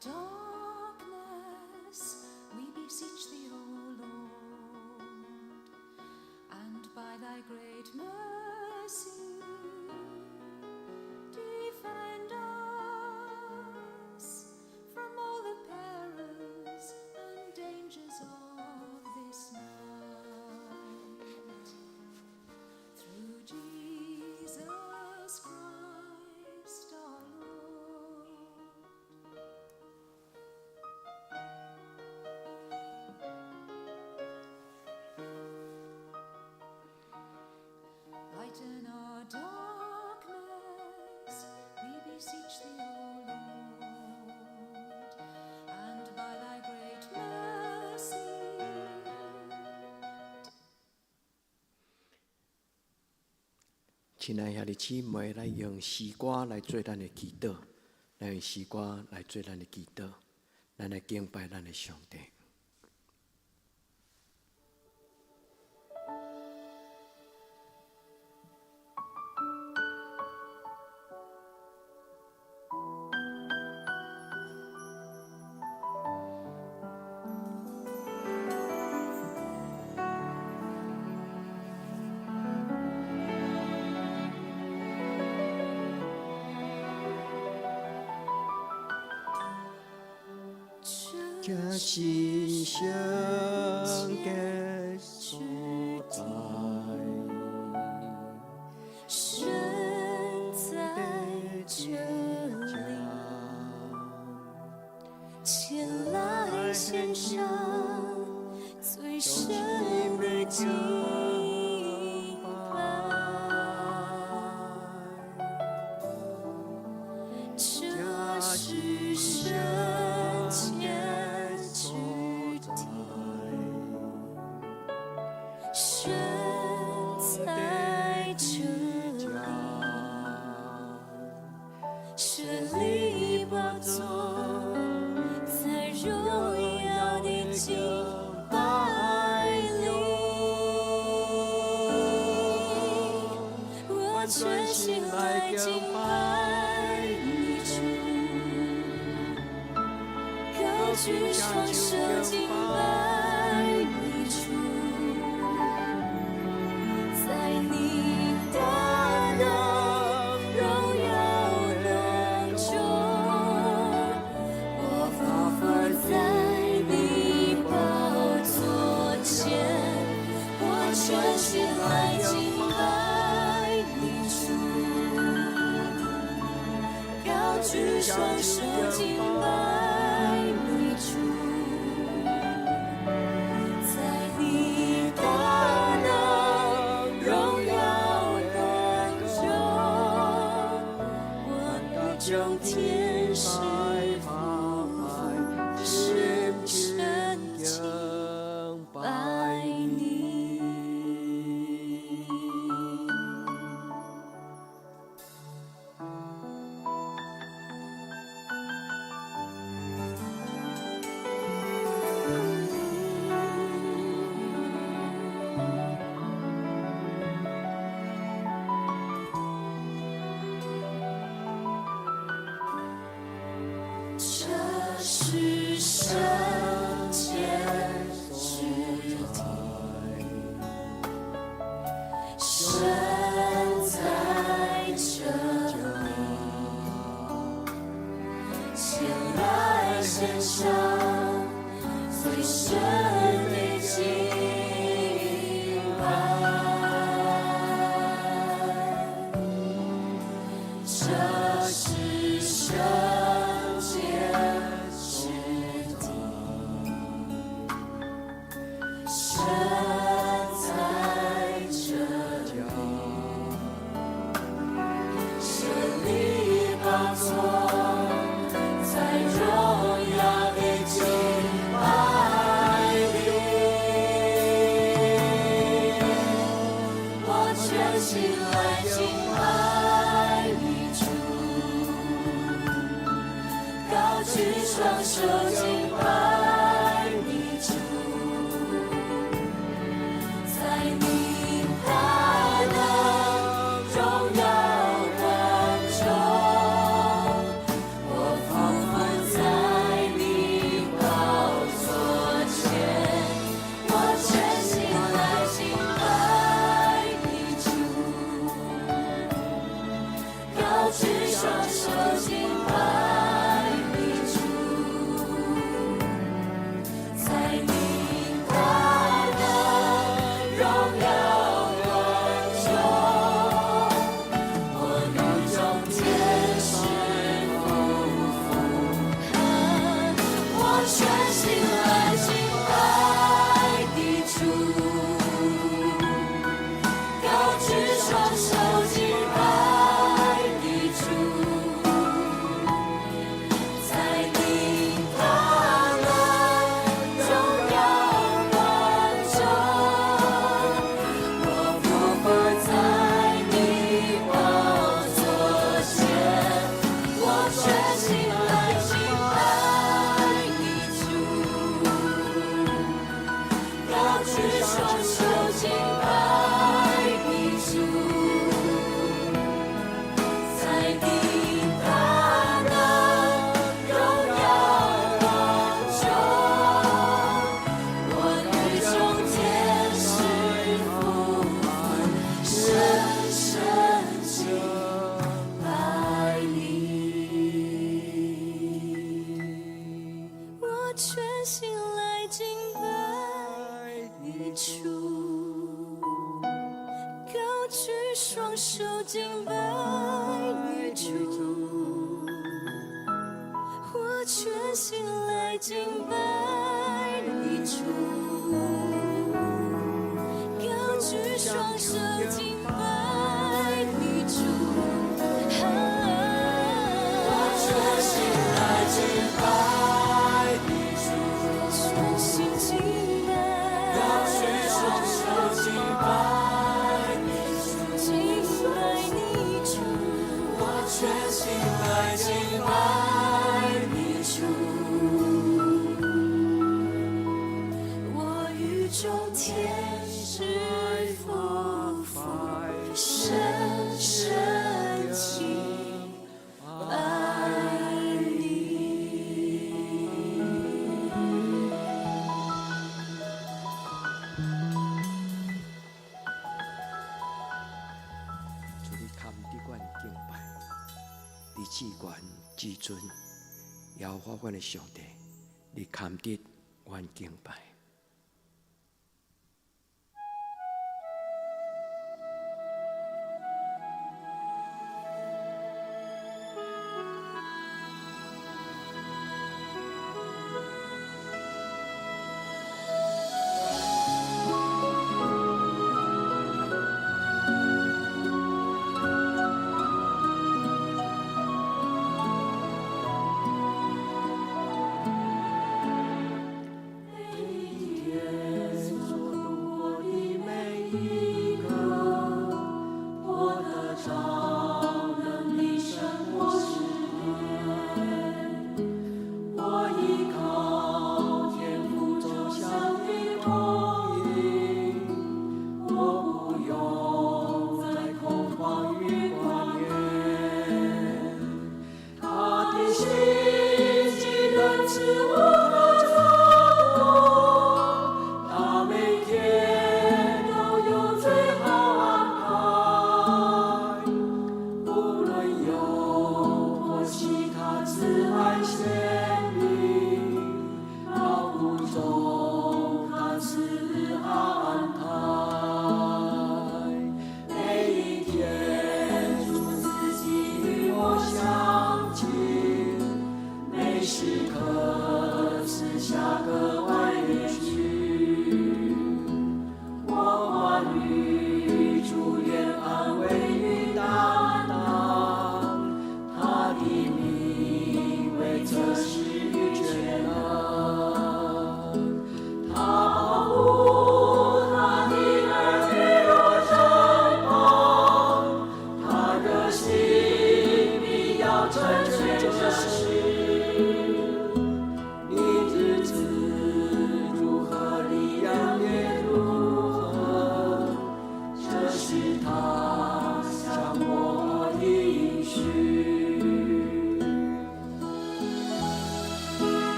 Darkness, we beseech thee, O Lord, and by thy great mercy, defend us from all the perils and dangers of this night. Through Jesus Christ our Lord. Lighten our darkness, we beseech thee, O Lord, and by thy great mercy, 親愛兄弟姊妹，來用詩歌來做咱的祈禱，來用詩歌來做咱的祈禱，咱來敬拜咱的上帝。這這是聖潔所在，神在這裡，前來獻上最深的敬拜。這是聖潔之地，神在這裡，設立寶座，在榮耀的敬拜裡，我全心來敬拜你主，高舉雙手敬拜你主，在你大能榮耀當中，我俯伏在你寶座前，我全心來敬拜你主，高舉雙手敬拜你主，在你大能榮耀當中，我與眾天使俯伏深深敬拜你。這是聖潔之地，神在這裡，前來獻上最深的敬拜。這是聖潔之地，神在這裡，設立寶座，在榮耀的敬拜裡，我全心來敬拜你主，高舉雙手敬拜你主，舉雙手敬拜你主，在你大能榮耀光中，我與眾天使俯伏，深深敬拜你。我全心來敬拜你主，高舉雙手敬拜你主，我全心來敬拜你主，高舉雙手敬拜你主，我全心來敬拜你主，全心敬拜，高舉雙手敬拜你主，敬拜你主，我全心來敬拜你主，我與眾天使俯伏，深深敬拜你。主，你堪得阮敬拜，你至懸至尊，耶和華阮的上帝，你堪得阮敬拜。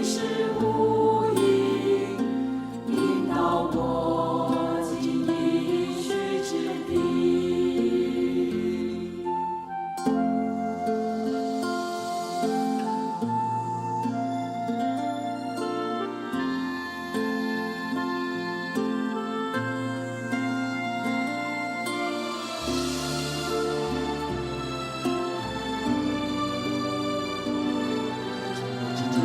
是無垠，引導我進應許之地。傳道之日。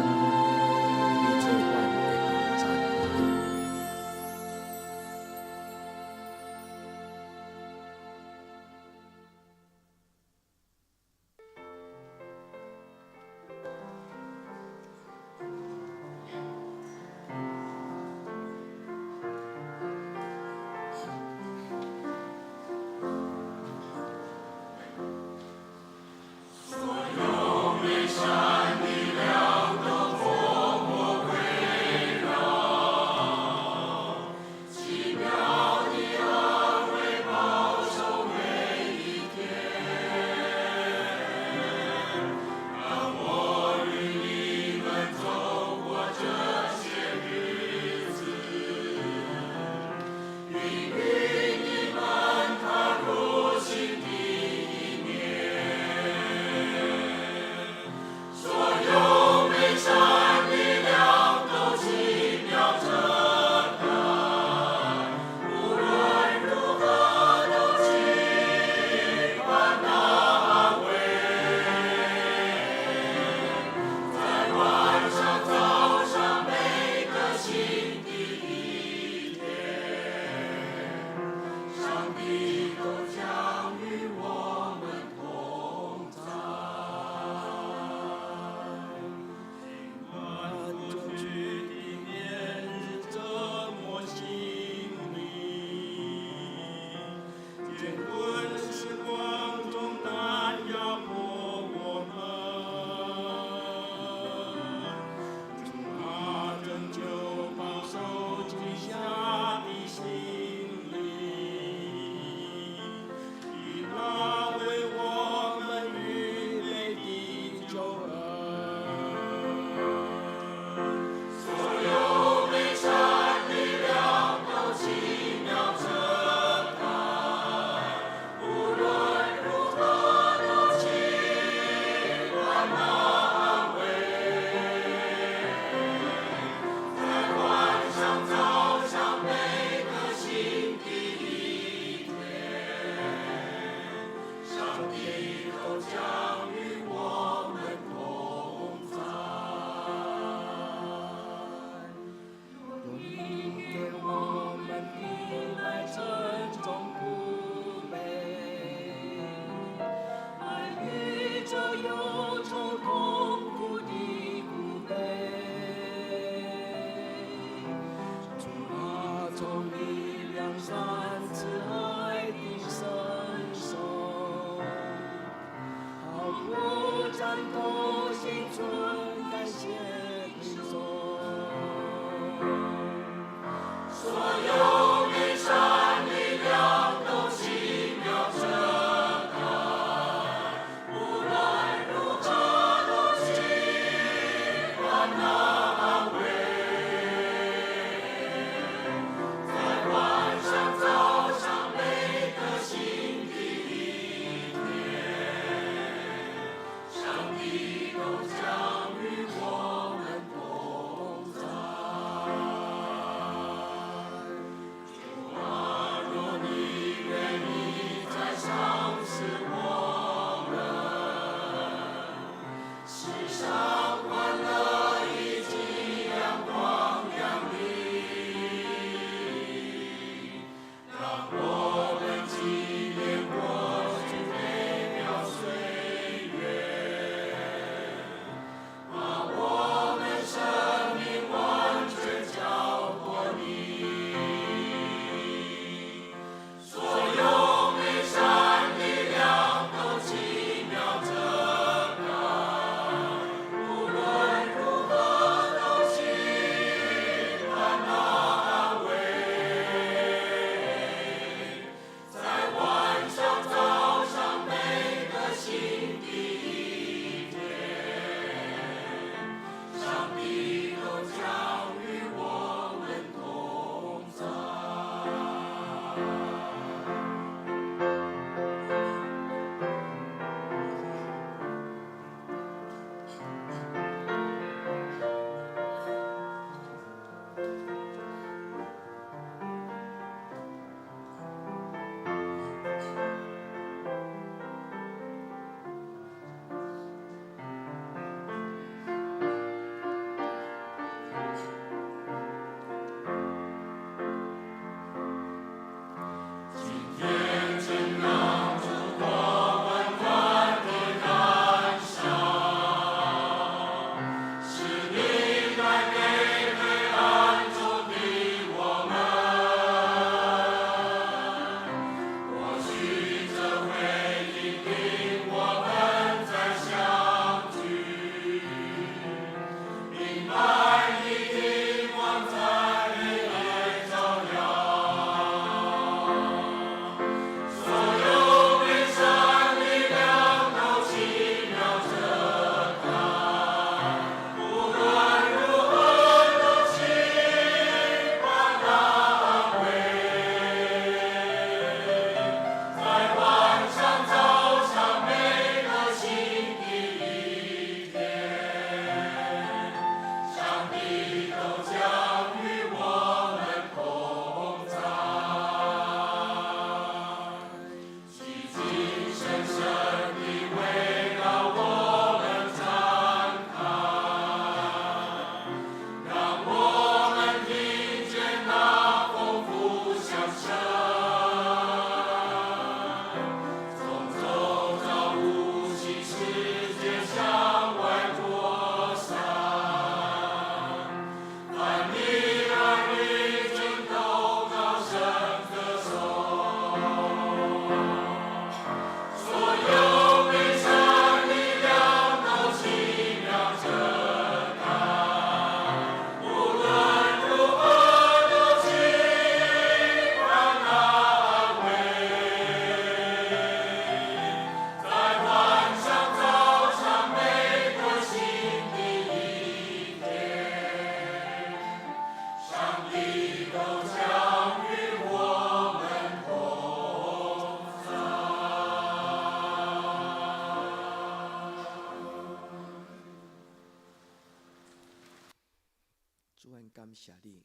主，阮感謝你，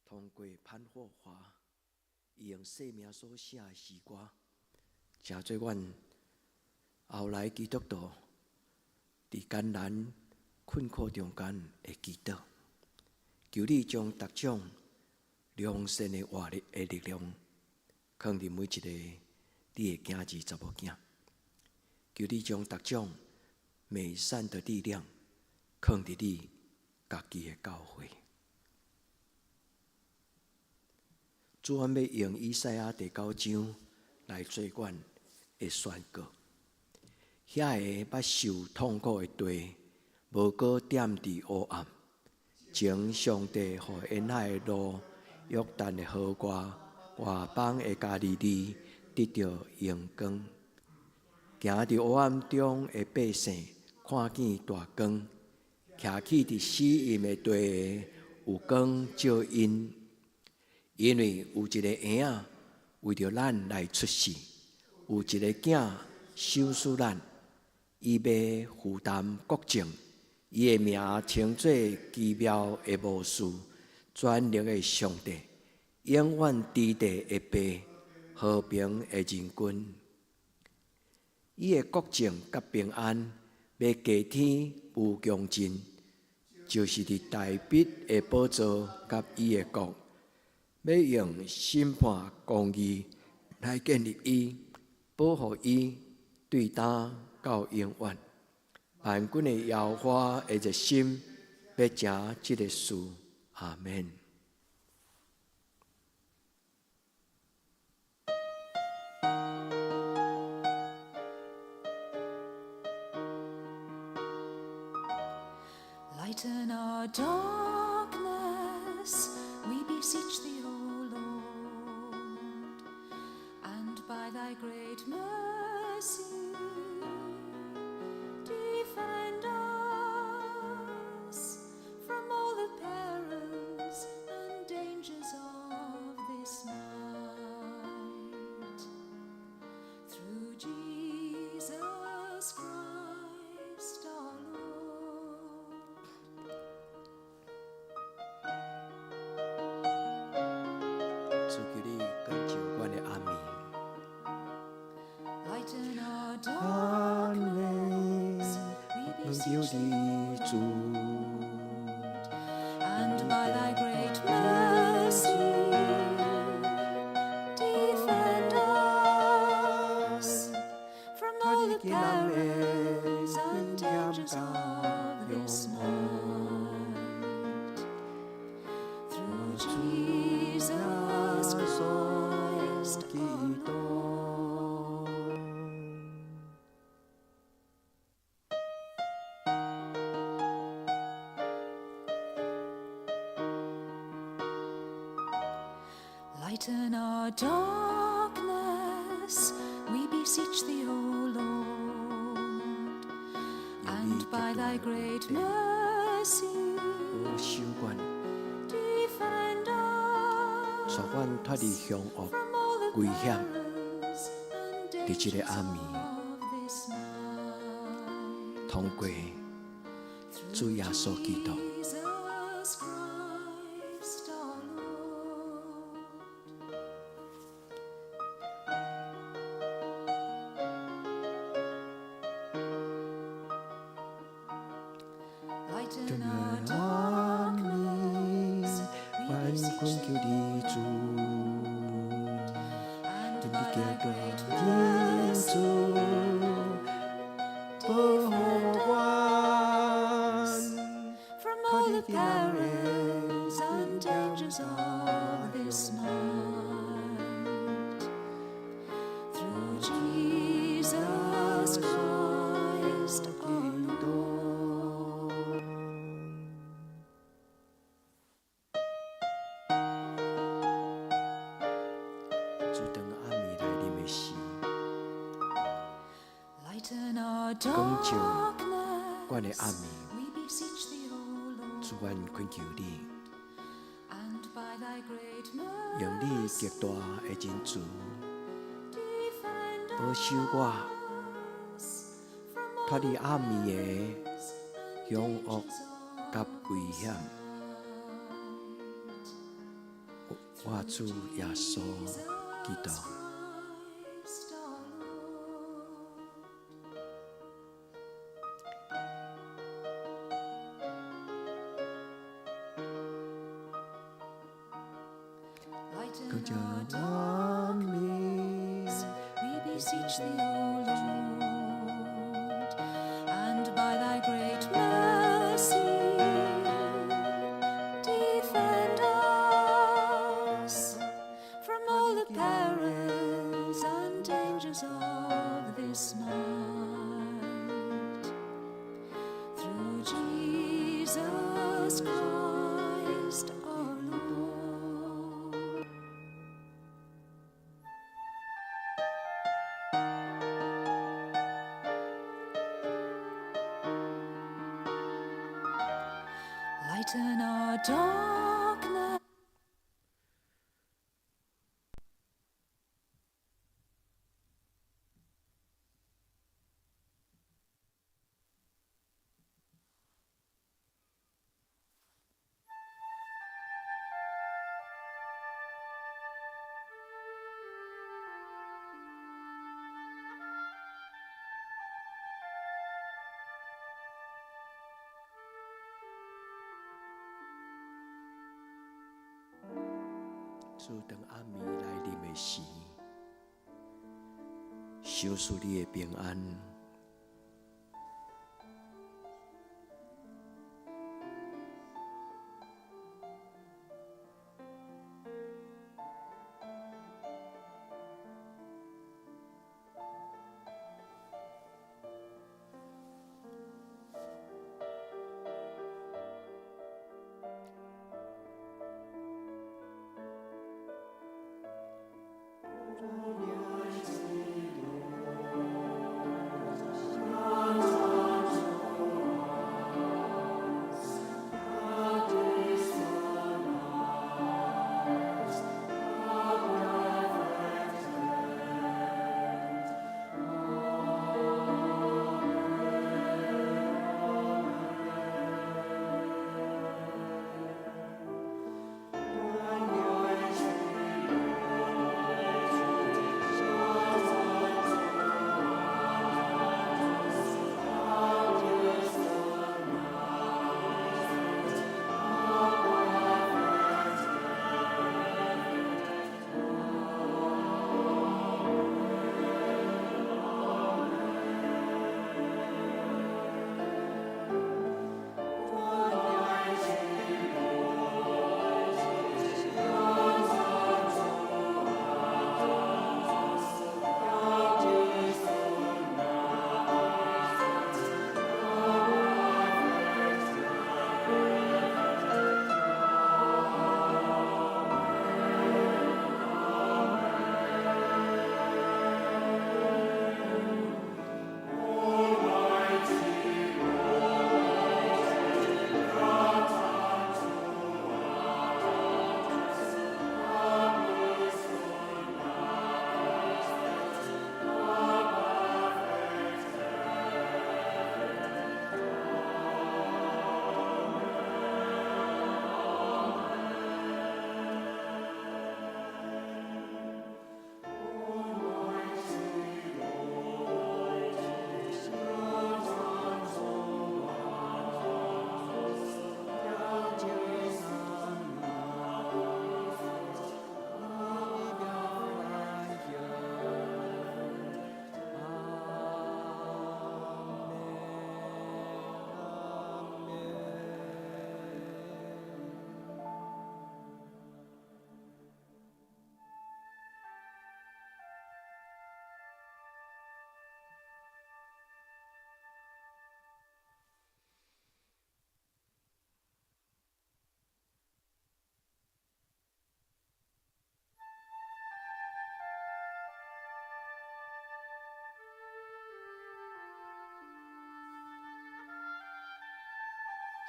通過潘霍華，伊用生命所寫的詩歌，成做阮後來基督徒佇艱難困苦中間的祈禱。求你將逐種良善的活力的力量，囥佇每一个你的囝兒查某囝。求你將逐種美善的力量，囥佇你家己的教會。主，阮欲用以賽亞第九章來做阮的宣告。遐个捌受痛苦的地，無閣踮佇黑暗，前上帝予沿海的路、約旦的河外、外邦的加利利得著榮光。行佇黑暗中的百姓看見大光，徛起佇死蔭的地有光照𪜶。因為有一個嬰仔為著咱來出世，有一个囝賞賜咱，伊欲負擔國政，伊的名稱做奇妙的謀士，全能的上帝，永遠佇地的爸，和平的仁君。伊的國政佮平安，欲加添無窮盡，就是佇大衛的寶座佮伊的國，欲用審判公義來建立伊，保護伊，對今到永遠。萬軍的耶和華的熱心，欲成這个事。阿們。 Lighten our darkness, we beseech thee, O Lord, and by thy great mercy defend us from all the perils and dangers of this night. Through Jesus Christ our Lord. 主，求你光照阮的暗暝。 Lighten our darkness, we 求 beseech 你 thee, 主， and by thy great mercy defend us from all the perils and dangers of this night. Through Jesus Christ our Lord. Lighten our darkness, we beseech thee, O Lord, and by thy great mercy 保守阮， defend 帶 us 阮脫離兇惡 from all the 危險。 perils and 佇這个 dangers 暗暝， of this night. 通過主耶穌基督。 Jesus Christ our Lord. Lighten our darkness, we 阮 beseech 懇求 thee, 你主， and 你 by 叫 thy 大 great 恩 mercy 主，保護阮， from 脫 all 離 the 黑暗的 perils and dangers of this night. Through Jesus Christ our Lord. 主，當暗暝來臨的時， Lighten our 光照阮的 darkness, 暗暝， we beseech thee, O 主， Lord, 阮懇求你， and by thy great 用你極 mercy 大的仁慈 defend 保守我， us from 脫 all 離 the 暗暝的 perils and 兇惡 dangers 佮 of 危 this 險。 night. 我主耶穌基督。 Christ our Lord. Lighten 感謝 our darkness, we beseech thee, O Lord, and by thy great mercy defend us from all the perils and dangers of this night. Through Jesus Christ our Lord. Lighten our darkness. 主，當暗暝來臨的時，賞賜你的平安。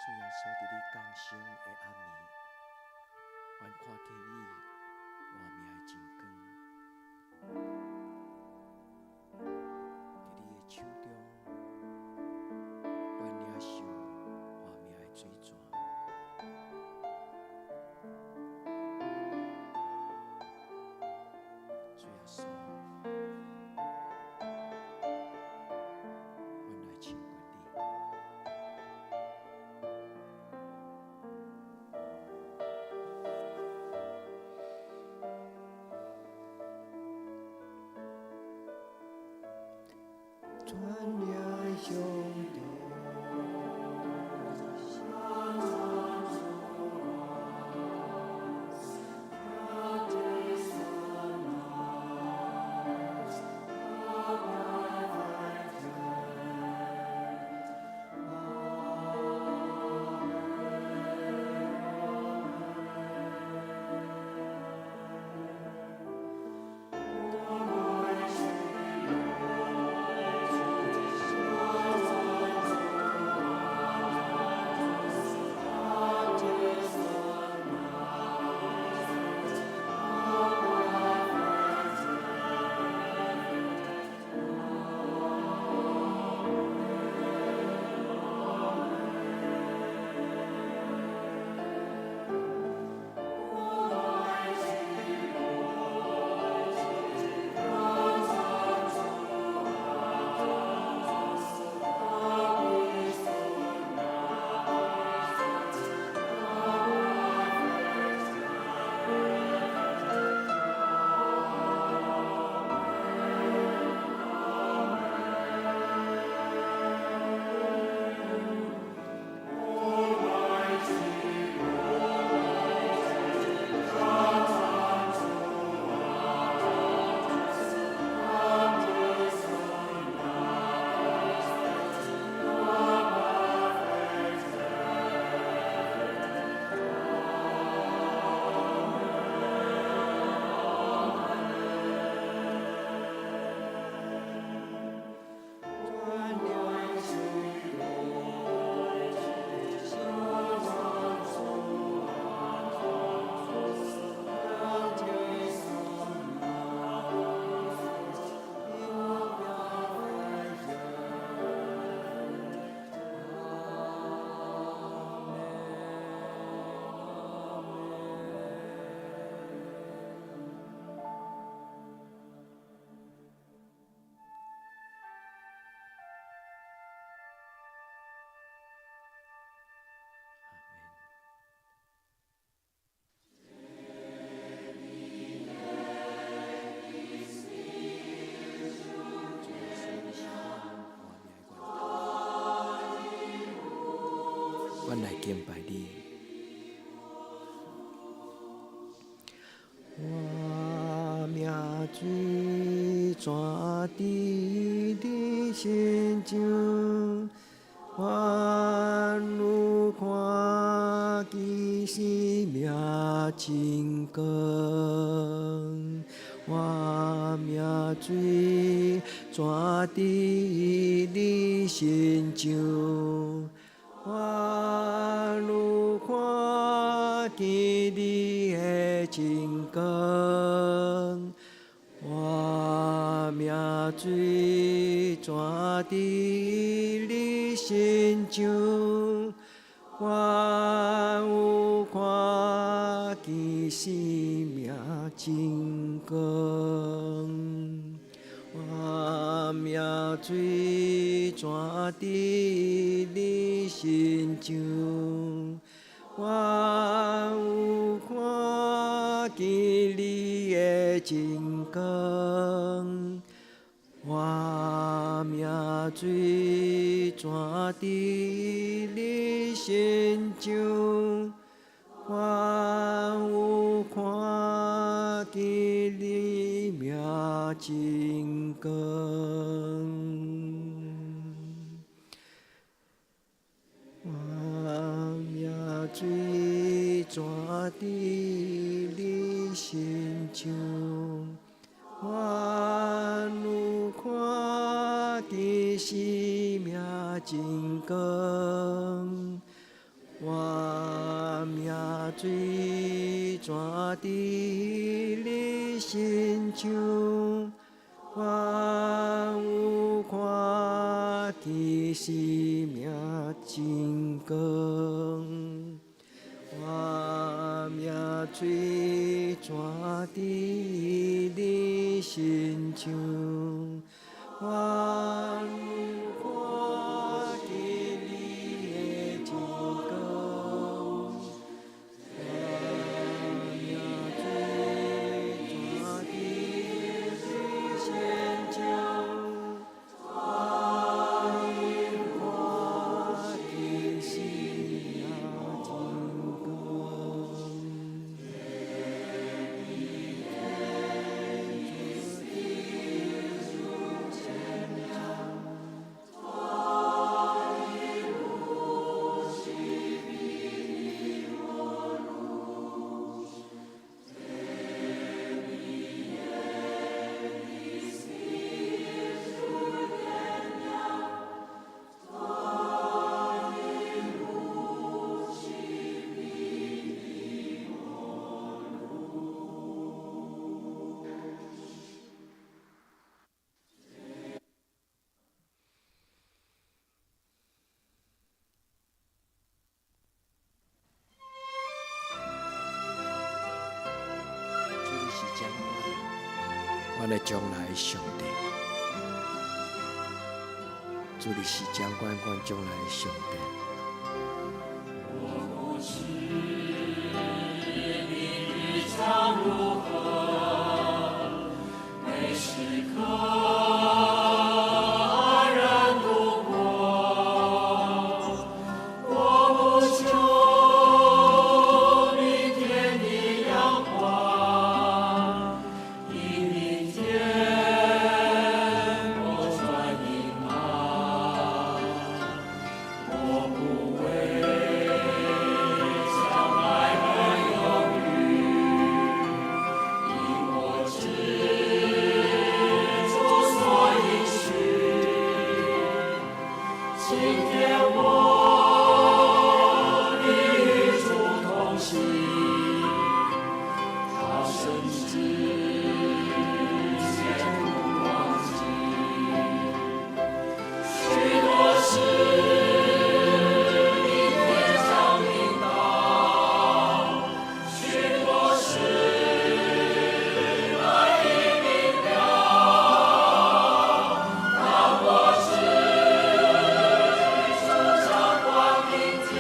主耶穌，佇你降生的暗暝，阮看見你活命的真光，佇你的手中，阮領受活命的水泉。全然向地。阮來敬拜你。活命水泉佇你身上，阮有看見生命真光。活命水泉佇你身上，阮有看見你的真光。活命水泉佇你身上，阮有看見生命真光。活命水泉佇你身上，阮有看見你的真光。活命水泉佇你身上，阮有看見你命真光。活命水泉佇你身上，阮有看見生命真光。活命水泉佇你身上，阮有看見生命真光。活命水泉佇你身上，阮有看見你的真光。活命水泉佇你身上，阮阮的將來的上帝。主，你是掌管阮將來的上帝。我不知明日將如何，每時刻安然度過。我不求明天的陽光，因明天我專隱瞞。我不為將來而憂慮，因我知主所應許。今天我必與主同行，他深知前途光景，許多事明天將臨到，許多事難以明了，但我知主掌管明天，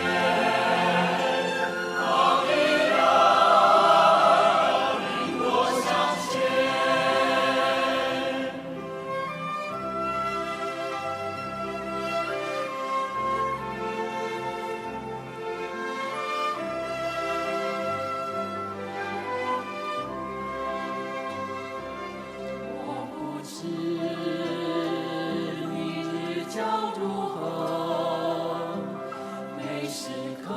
他必然領我向前。我不知明日將如何，每時刻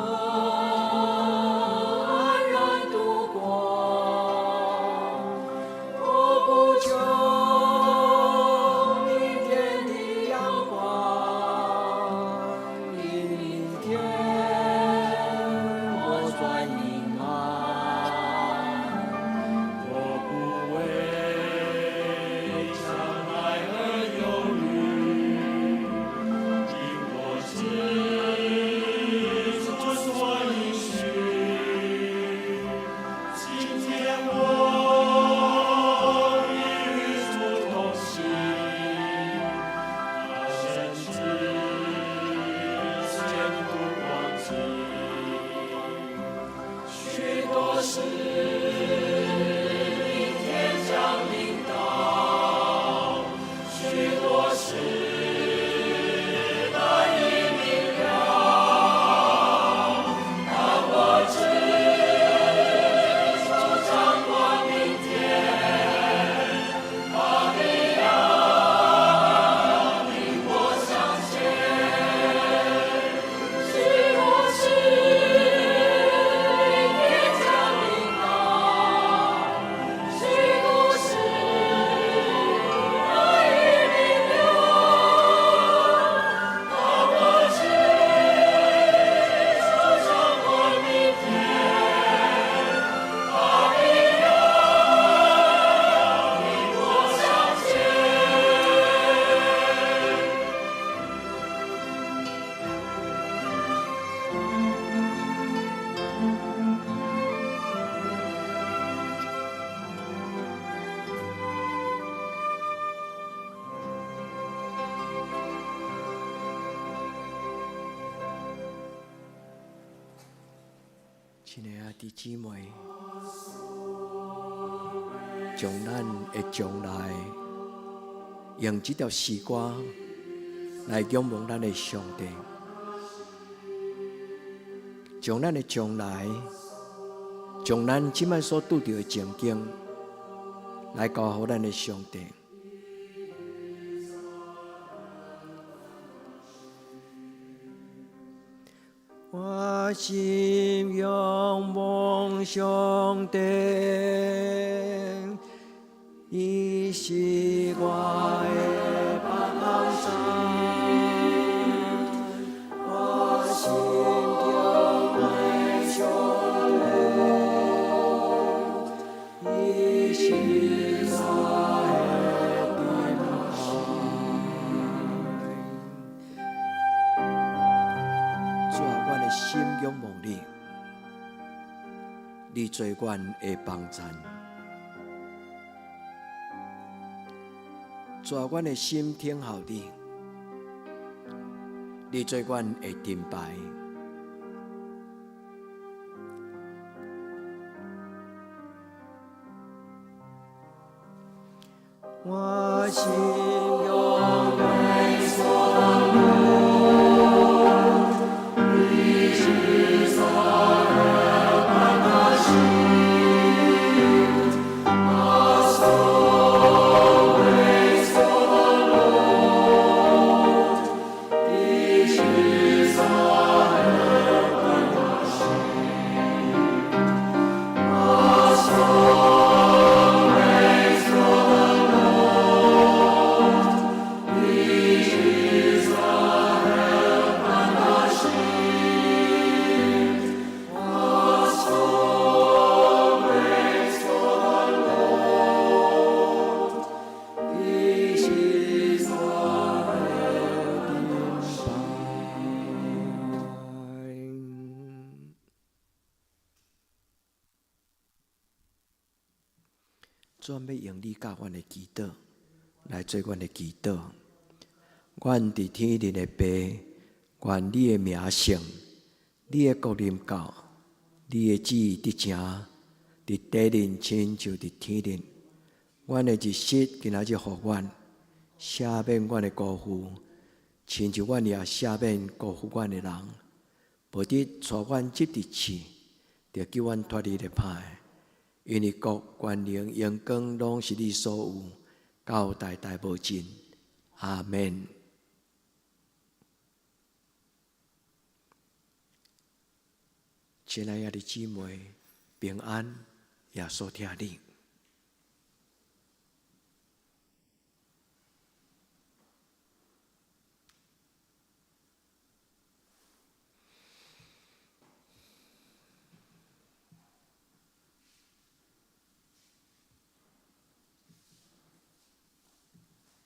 安然度過。我不求明天的陽光，因明天我專隱瞞。我不為將來而憂慮，因我知主所應許。今天我必與主同行，他深知前途光景，許多事明天將臨到，許多事難以明了，但我知主掌管明天，他必然領我向前。許多事明天將臨到，許多事難以明了，但我知主掌管明天，他必然領我向前。親愛的弟姊妹，將咱的將來用這條詩歌來仰望咱的上帝，將咱的將來，將咱這擺所拄著的情境來交予咱的上帝。我心仰望上帝，伊是我的幫助。我心仰望上帝，伊是我的盾牌。主啊，阮的心仰望你，你做阮的幫贊。帶阮的心等候你，你做阮的盾牌。我心仰望 This is our help and our shield. Our soul waits for the Lord. This is our help and our shield. Our soul waits for the Lord. This is our help and our shield. Our soul waits for the Lord. This is our help and our shield. 主欲用你教阮的祈禱來做阮的祈禱。阮佇天頂的父，願你的名聖，你的國臨到，你的旨意得成，佇地面親像佇天頂。阮的日食今仔日予阮，赦免阮的辜負，親像阮也赦免辜負阮的人。無得帶阮入佇試，著救阮脫離咧歹。因為國、權能、榮光，攏是你所有，到代代無盡。阿門。親愛的姊妹，平安，耶穌疼你。